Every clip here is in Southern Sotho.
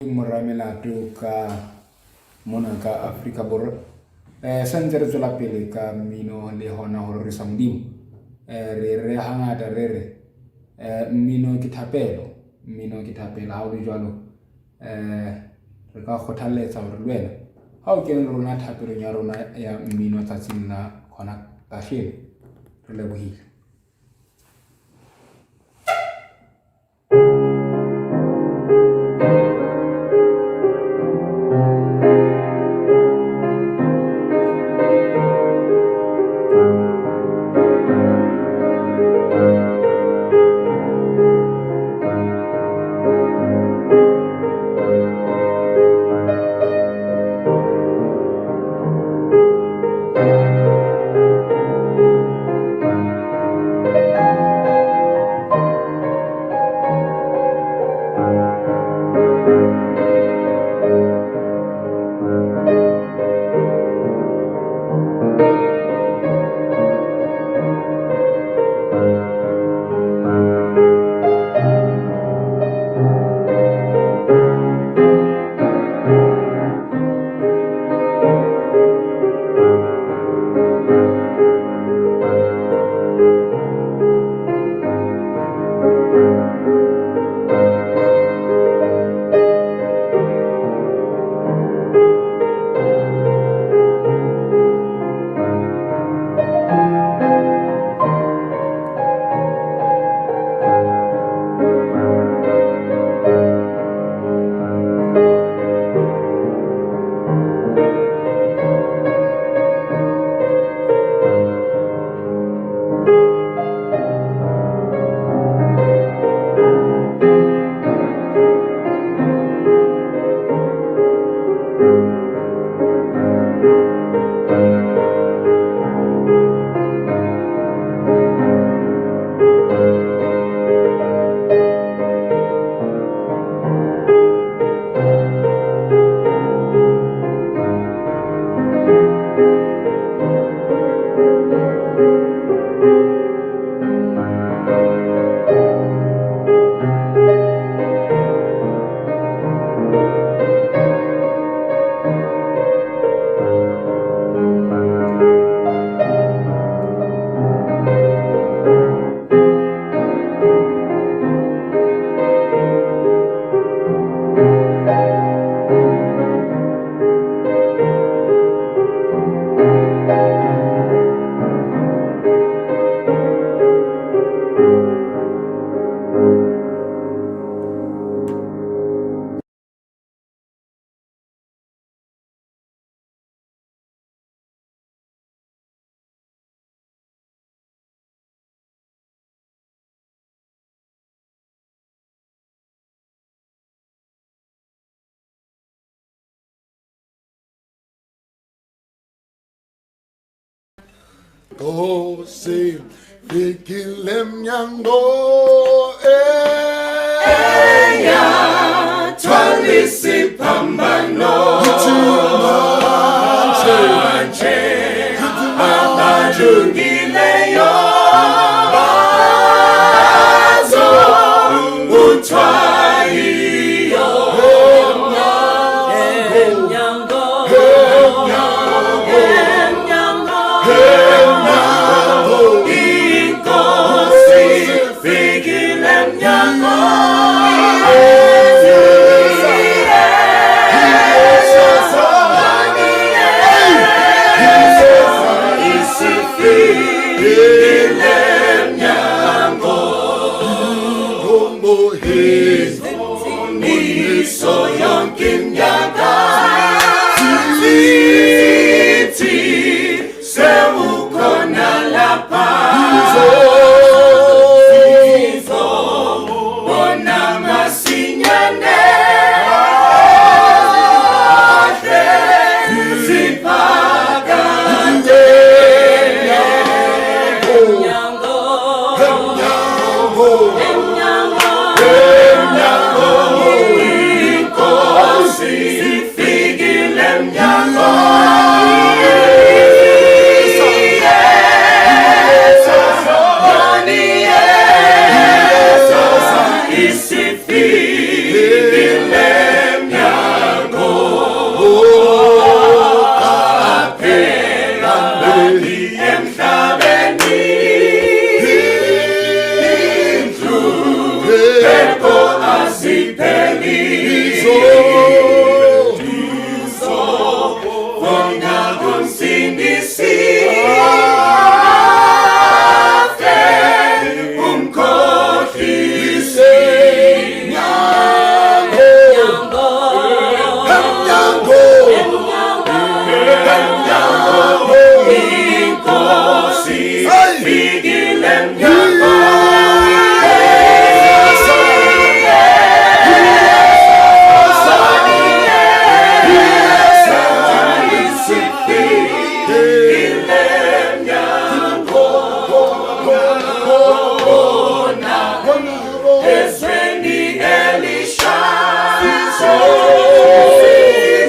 Mora melato ka mona ka Afrika Borwa. Santse re tswela pele ka mmino le hona ho rorisa Modimo. Re re hangata re re mmino ke thapelo, mmino ke thapelo. Ha o le jwalo re ka kgothalletsa hore le wena ha o kene le rona thapelong ya rona ya mmino tsatsing la hona kajeno. Re lebohile. Nkosi fikile mnyango eyathwalisa iphambano manje abalungileyo bazo uthwayiyo emnyango emnyango inkosi fikile emnyango Emhlabeni inhlupheko azipheli, tuzobonga umsindisi afe umkhohlisi. Emnyango, emnyango, emnyango, Inkosi Hey! fikile emnyango. Ezweni elisha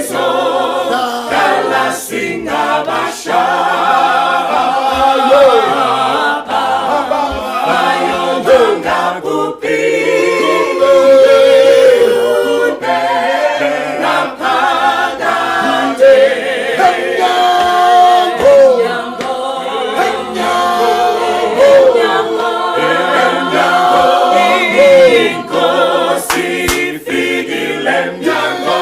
sizodala singabasha, bayobangabuphi naphakade. Emnyango, Inkosi ifikile emnyango.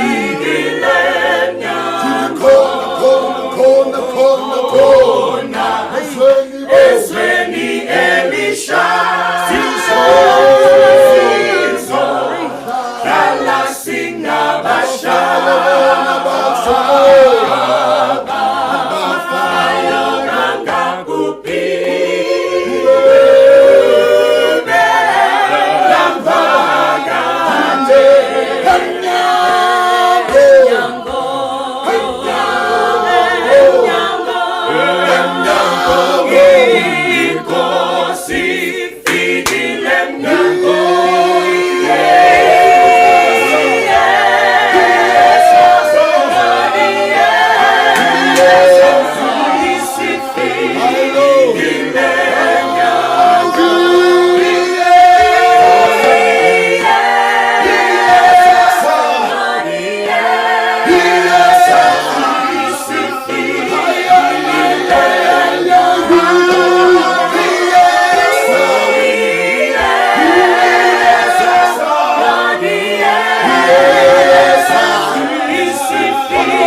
Isifikile emnyango. Khona, khona, khona, khona, ezweni, Ezweni elisha sizohlala singabasha, bayobangakuphi laphakade. Emnyango, Inkosi ifikile emnyango. Isifikile.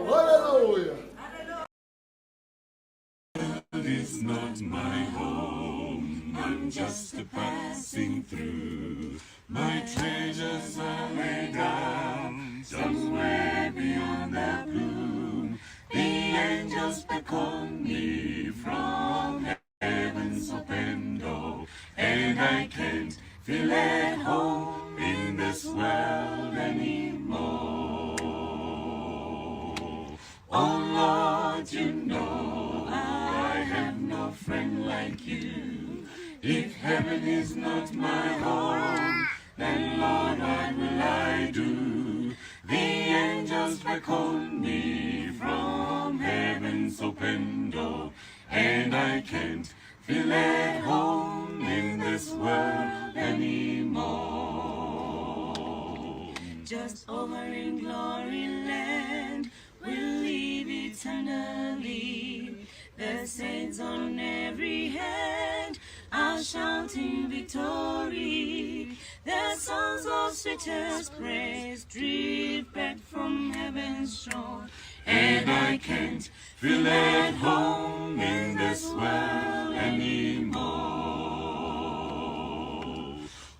Hallelujah. Is not my home. I'm just a passing through. My treasures are laid down somewhere beyond the blue. The angels beckon me from heaven's open door, and I can't feel at home in this world anymore. Oh Lord, you know I have no friend like you. If heaven is not my home, then Lord, what will I do? The angels beckon me from heaven's open door, and I can't feel at home in this world anymore. Just over in glory land, we'll live eternally. The saints on every hand are shouting victory. The songs of sweetest praise drift back from heaven's shore, And I can't feel at home in this world anymore.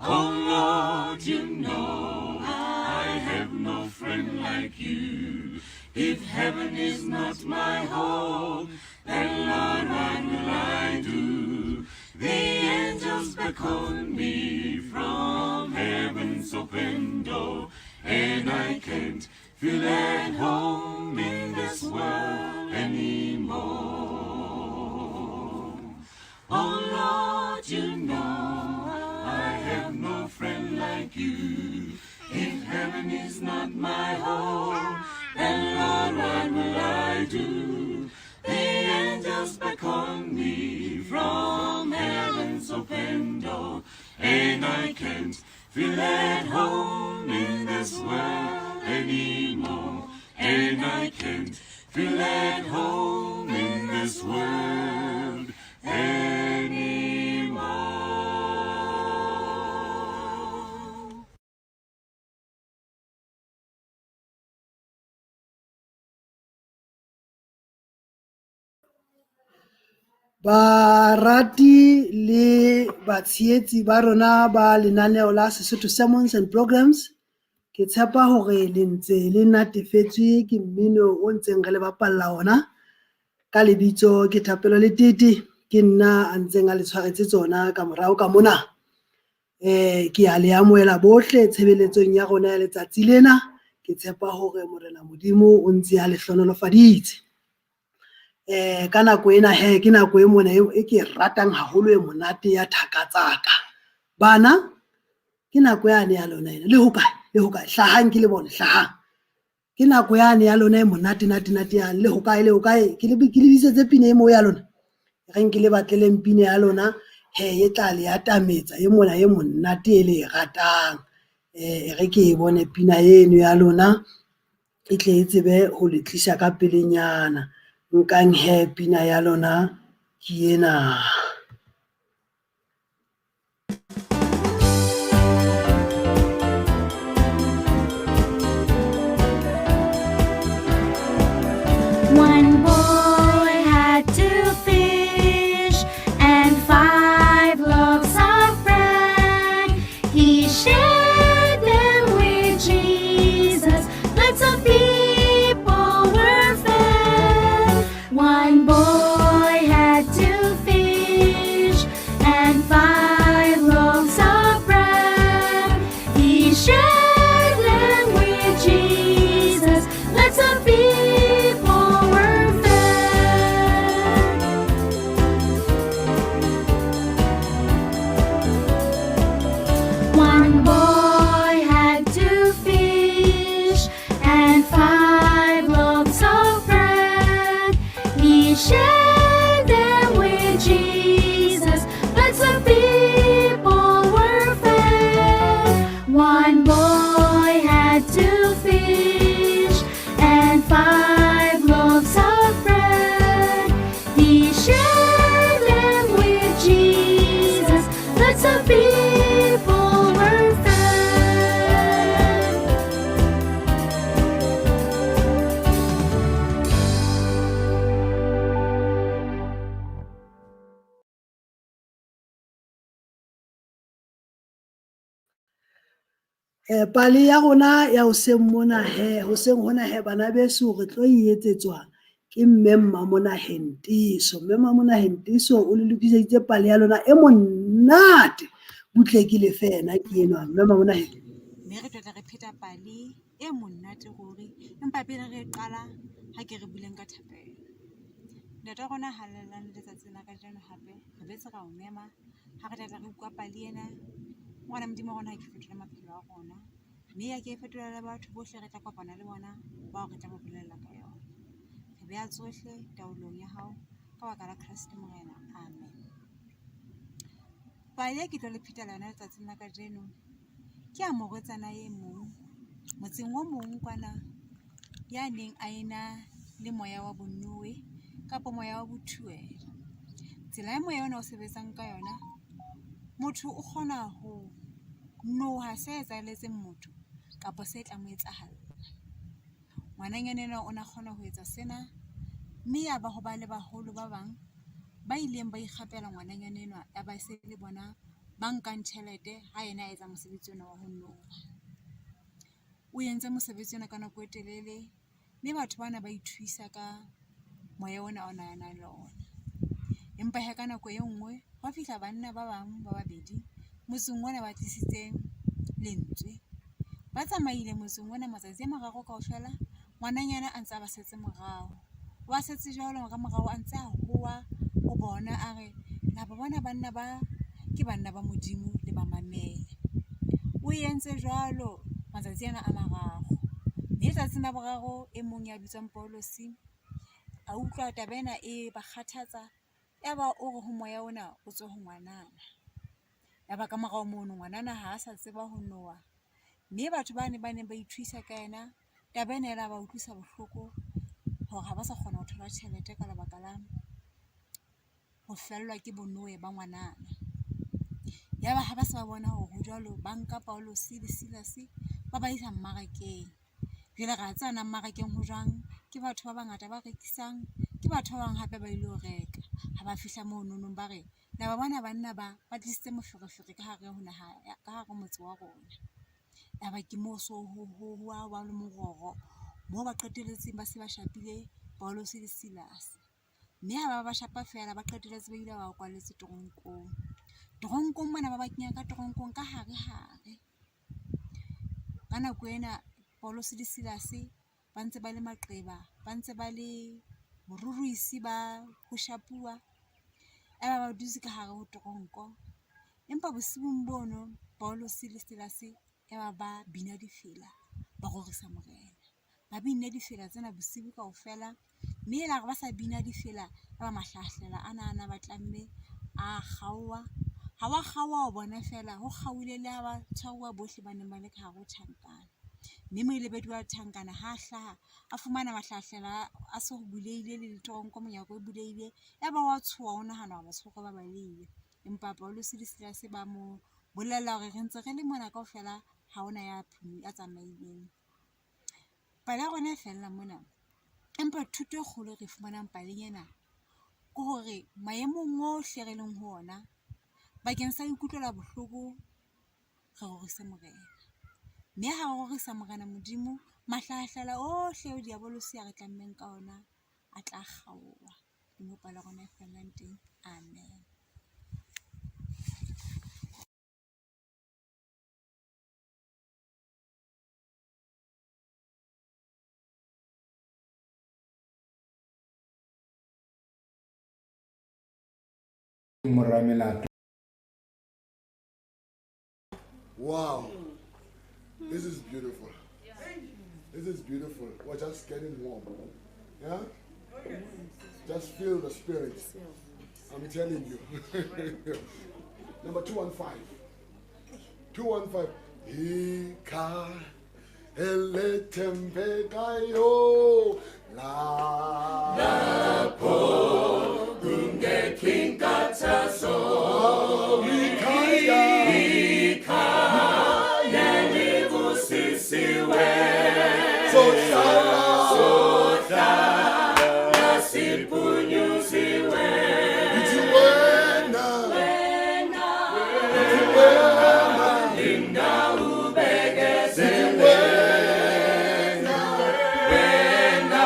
Oh Lord, you know I have no friend like you. If heaven is not my home, then Lord, what will I do? The angels beckon me from heaven's open door, and I can't feel at home in this world anymore. Oh Lord, you know I have no friend like you. If heaven is not my home, then Lord, what will I do? The angels beckon me from heaven's open door, and I can't feel at home in this world anymore. And I can't feel at home in this world anymore. Barati le batshehetsi ba rona ba lenaneo la Sesotho Sermons and Programs, ke tshepa hore le ntse le natefetswe ke mmino o ntseng re le bapalla ona. Ka lebitso ke Thapelo Letete, ke nna a ntseng a le tshwaretse tsona ka morao ka mona. Ke a le amohela bohle tshebeletsong ya rona ya letsatsi lena. Ke tshepa hore Morena Modimo o ntse a le hlohonolofaditse. Ka nako ena he, ke nako e mona e ke e ratang haholo e monate ya thaka tsaka. Bana, ke nako yane ya lona ena. Le hokae? Le hokae? Hlahang ke le bone, hlahang. Ke nako yane ya lona e monate nate nate yane. Le hokae, le hokae? Ke le ke le bitsetse pina e moo ya lona. E reng ke le batleleng pina ya lona, he e tla le atametsa e mona e monate e le e ratang. E re ke e bone pina eno ya lona e tle e tsebe ho le tlisa ka pelenyana. Nkang he pina ya lona ke ena. One boy had two fish and 5 loaves of bread. He shared them with Jesus. Lots of people were fed. One boy had 2 fish and 5 loaves of bread. He shared them with Jesus. Lots of people were fed. One boy had 2 fish and 5 loaves of bread. He shared them with Jesus. Lots of people were fed. One boy had 2 fish and 5 loaves of bread. He shared them with Jesus. Lots of people were fed. Pale ya rona ya hoseng mona he, hoseng hona he bana beso re tlo e etsetswa ke mme Mmamonaheng Tiiso. Mme Mmamonaheng Tiiso o le lokiseditse pale ya lona e monate. Butle ke le fe yena ke enwa, mme Mmamonaheng. Mme re tlotla re pheta pale e monate ruri, empa pele re qala ha ke re buleng ka thapelo. Ntate wa rona halalelang letsatsing la kajeno hape re boetse ra o mema ha re tlatla re utlwa pale ena. Morena Modimo wa rona ha ke fetole maphelo a rona, mme ya ke e fetola le batho bohle re tla kopana le bona bao re tla ba bolella ka yona. Re beha tsohle taolong ya hao ka baka la Kreste Morena, amen. Pale e ke tlo le phetela yona letsatsing la kajeno ke ya morwetsana e mong motseng o mong kwana ya neng a ena le moya wa bonowe kapa moya wa bothuela. Tsela ya moya ona o sebetsang ka yona, motho o kgona ho noha se etsahelletseng motho kapa se tla mo etsahalla. Ngwananyana enwa o na kgona ho etsa sena, mme ya ba ho ba le baholo ba bang ba ileng ba ikgapela ngwananyana enwa, ya ba se le bona ba nkang tjhelete ha yena a etsa mosebetsi ona wa ho noha. O entse mosebetsi ona ka nako e telele, mme batho bana ba ithuisa ka moya ona o na nang le ona. Empa hee ka nako e nngwe hwa fihla banna ba bang ba babedi motseng ona ba tlisitse lentswe. Ba tsamaile motseng ona matsatsi a mararo kaofela, ngwananyana a ntse a ba setse morao. O ba setse jwalo ka morao a ntse a howa ho bona a re, la ba bona banna ba ke banna ba Modimo le ba mamele. O entse jwalo matsatsi ana a mararo, mme letsatsing la boraro e mong ya bitswang Paulosi a utlwa taba ena e ba kgathatsa, ya ba o re ho moya ona o tswe ho ngwanana. Ya ba ka morao mono ngwanana ha a sa tseba ho noha, mme batho bane ba neng ba ithuisa ka yena taba ena e la ba utlwisa bohloko hore ha ba sa kgona ho thola tjhelete ka lebaka la ho fellwa ke bonohe ba ngwanana. Ya ba ha ba se ba bona hore ho jwalo, ba nka Paulosi le Silase ba ba isa mmarakeng. Jwale re a tseba na mmarakeng ho jwang, ke batho ba bangata ba rekisang, ke batho ba bang hape ba ilo reka. Ha ba fihla mononong ba re, la ba bona banna ba, ba tlisitse moferefere ka hare ho naha, ka hare ho motse wa rona. Ya ba ke moo so ho ba le mororo, moo ba qetelletseng ba se ba shapile Paulosi le Silase. Mme ha ba ba shapa feela, ba qetelletse ba ile ba ba kwalletse toronkong. Toronkong mona ba ba kenya ka toronkong ka hare-hare. Ka nako ena Paulus le Silase ba ntse ba le maqeba, ba ntse ba le boruruisi ba ho shapuwa. Ya ba ba dutse ka hare ho toronko. Empa bosiung bono Paulus le Silase ya ba ba bina difela, ba rorisa Morena. Ba binne difela tsena bosiu kaofela, mme elare ba sa bina difela, ya ba mahlahlela ana a na ba tlamme a kgaoha. Ha wa kgaoha ho bona feela, ho kgaohile le ha ba tshwaruwa bohle ba neng ba le ka hare ho tjhankana. Mme molebedi wa tjhankana ha a hlaha, a fumana mahlahlela a se bulehile le ditoronko monyako e bulehile, ya ba wa tshoha o nahana hore batshwaruwa ba balehile. Empa Pauluse le Silase ba mo bolella hore re ntse re le mona kaofela, ha hona ya tsamaileng. Pale ya rona e fella mona, empa thuto e kgolo e re fumanang paleng ena ke hore maemong ohle re leng ho ona, bakeng sa ho ikutlwela bohloko, re rorise Morena. Mme ha re rorisa Morena Modimo, mahlahahlela ohle ao diabolosi a re tlammeng ka ona a tla kgaoha. Ke moo pale ya rona e fellang teng. Amen. Mora melato. Wow. This is beautiful. This is beautiful. We're just getting warm. Yeah? Just feel the spirit. I'm telling you. Number 215. 215. Ika elethembekayo la Lapho kungekho inkathazo, ikhaya ikhaya elibusisiwe, sohlala sohlala siphunyuziwe. Ithi wena, Wena, ithi wena, linda ubekezele, ithi wena, wena,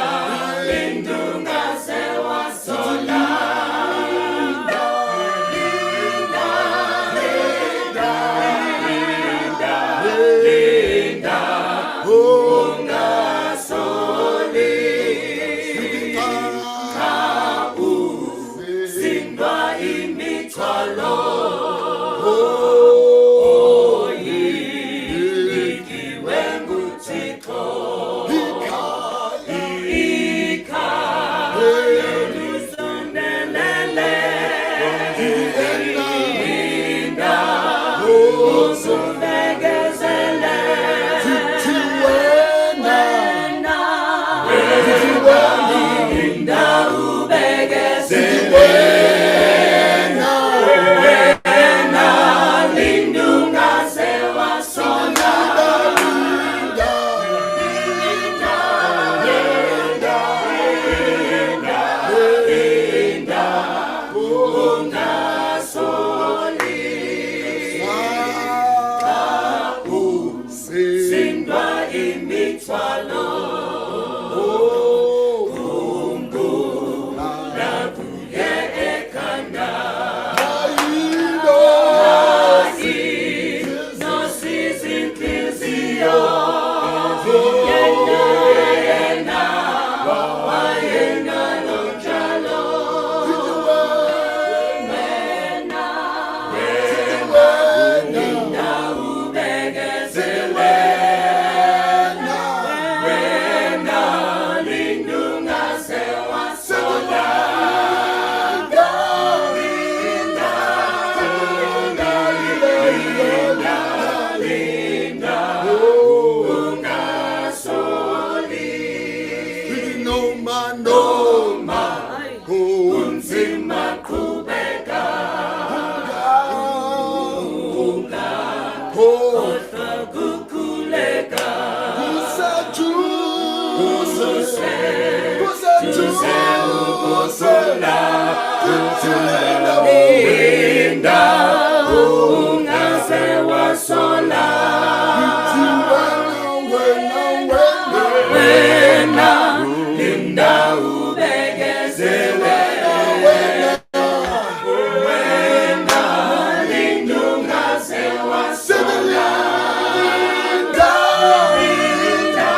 Noma noma kunzima qhubeka Unga kukhuleka Kuseduze Kuseduze Kuthina Linda ungaze wasola Kuthi wena wena wena wena linda ubekezele wena linda ungaze wasola Linda linda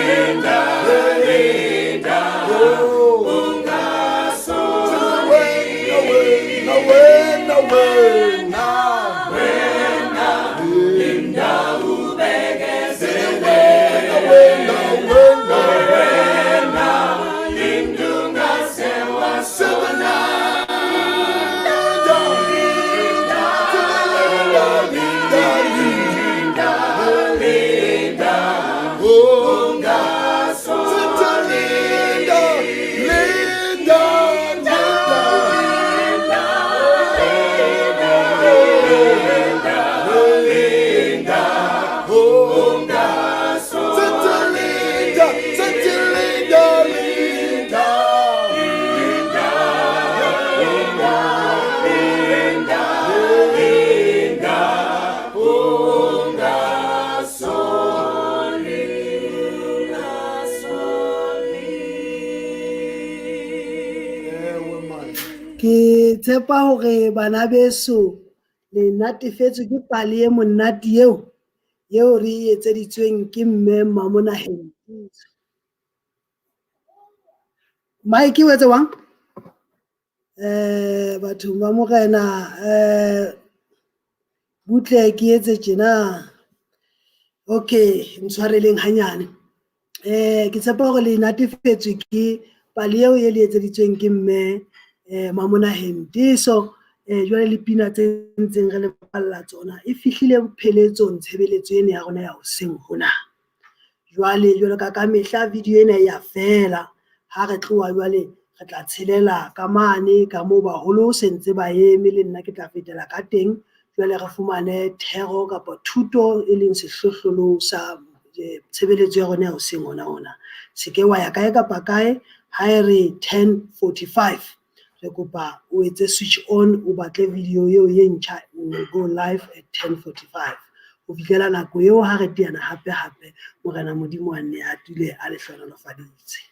linda linda ungasoli Wena wena wena wena linda ubekezele wena wena wena linda ungaze wasola linda linda ungasoli linda linda ungasoli linda linda ungasoli ungasoli. Ke tshepa hore bana beso le natefetswe ke pale e monate eo eo re e etseditsweng ke mme Mamonaheng Pitso. Mike o etse wang? Bathong ba morena butle ke etse tjena. Okay, ntshwareleng hanyane. Ke tshepa hore le natefetswe ke pale eo e le etseditsweng ke mme Mamonaheng Tiso. Jwale le pina tse ntseng re le bapalla tsona e fihlile pheletsong tshebeletso ena ya rona ya hoseng hona. Jwale jwalo ka ka mehla video ena e ya fela ha re tloha jwale re tla tshelela ka mane ka moo baholo se ntse ba eme le nna ke tla fetela ka teng jwale re fumane thero kapa thuto e leng sehlohlolong sa tshebeletso ya rona ya hoseng hona hona. Se ke wa ya kae kapa kae ha e re 10:45 re kopa o etse switch on o batle video eo e ntjha we will go live at 10:45 ho fihlela nako eo ha re teana hape hape morena Modimo a nne a dule a le hlohonolofaditse.